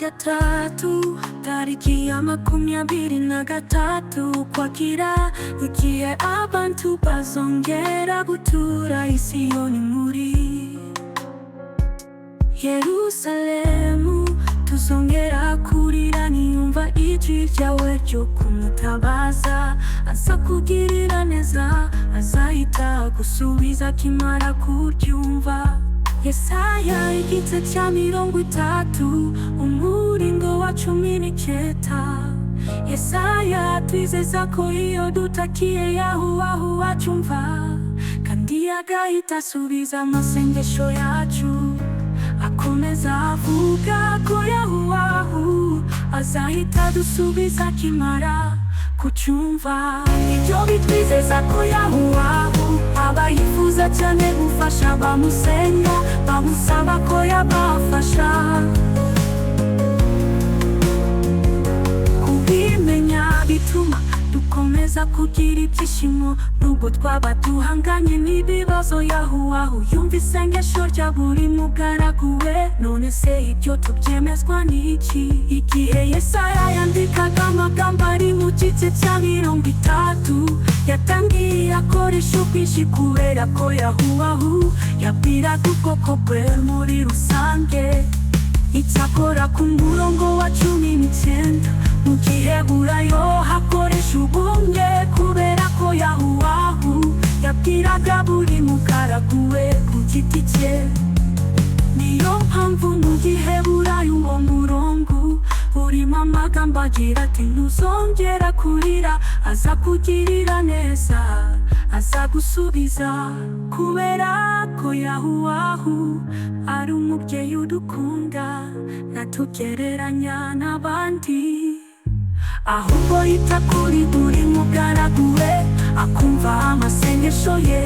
Gatatu, tariki ya 23 Ukwakira, igihe abantu bazongera gutura i Siyoni muri Yerusalemu, tuzongera kurira niyumva ijwi ryawe ryo kumutabaza. Aza kugirira neza, azahita gusubiza akimara kuryumva. Yesaya igice cya 30, umurongo wa 19. Yesaya twizeza ko iyo dutakiye Yahuwahu acyumva kandi agahita asubiza amasengesho yacu. Akomeza avuga ko Yahuwahu azahita adusubiza akimara kucyumva. Ibyo bitwizeza ko Yahuwahu aba yifuza cyane gufasha abamusenga bamusaba ko yabafasha. Kubimenya bituma dukomeza kugira ibyishimo nubwo twaba duhanganye n'ibibazo. Yahuwahu yumva isengesho rya buri mugaragu we. None se ibyo tubyemezwa n'iki? Igihe Yesaya yandikaga amagambo ari mu gice cya 30, yatangiye akoresha ubwinshi kubera ko Yahuwahu yabwiraga ubwoko bwe muri rusange. Icyakora ku murongo wa 19 mu Giheburayo hakoresha ubumwe kubera ko Yahuwahu yabwiraga buri mugaragu we ku giti cye. Niyo mpamvu mu Giheburayo uwo murongo urimo amagambo agira ati: "Ntuzongera kurira, aza kugirira neza, azagusubiza." Kubera ko Yahuwahu ari umubyeyi udukunda, ntatugereranya n'abandi, ahubwo yita kuri buri mugaragu we, akumva amasengesho ye.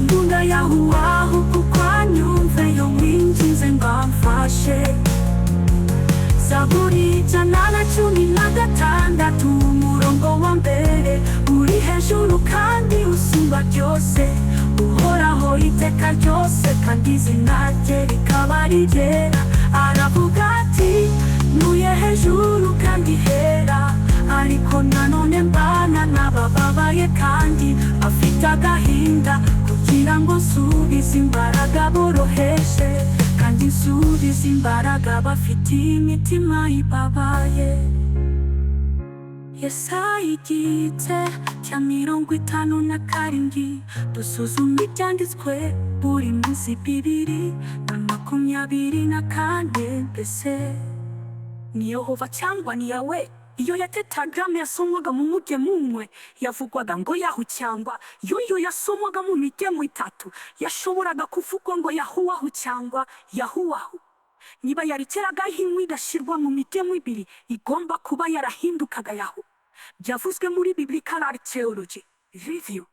Nkunda Yahuwahu kuko anyumva iyo mwinginze ngo amfashe. Zaburi 116, umurongo wa mbere: Uri hejuru kandi usumba byose, uhoraho iteka ryose, kandi izina rye rikaba rigera. Aravuga ati: "Ntuye hejuru kandi hera, ariko nanone mbana n'abababaye kandi bafite agahinda, kugira ngo nsubize imbaraga boroheje kandi nsubize imbaraga bafite imitima ibabaye." Yesaya igice cya 57. Dusuzuma ibyanditswe buri munsi 2024. Mbese ni Yehova cyangwa ni Yawe? Iyo ya Tetragramme yasomwaga mu mugemo umwe yavugwaga ngo Yahu cyangwa yo. Iyo yasomwaga mu migemo itatu yashoboraga kuvugwa ngo Yahuwahu cyangwa Yahuwahu. Niba yarekeragaho inywi igashyirwa mu migemo ibiri, igomba kuba yarahindukaga Yahu. Byavuzwe muri Biblical Archaeology Review.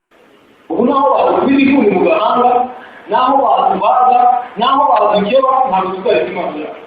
Ubu naho badukubita ifuni mu gahanga, naho batubaga, naho badukeba, ntabwo tuzareka Imana yacu.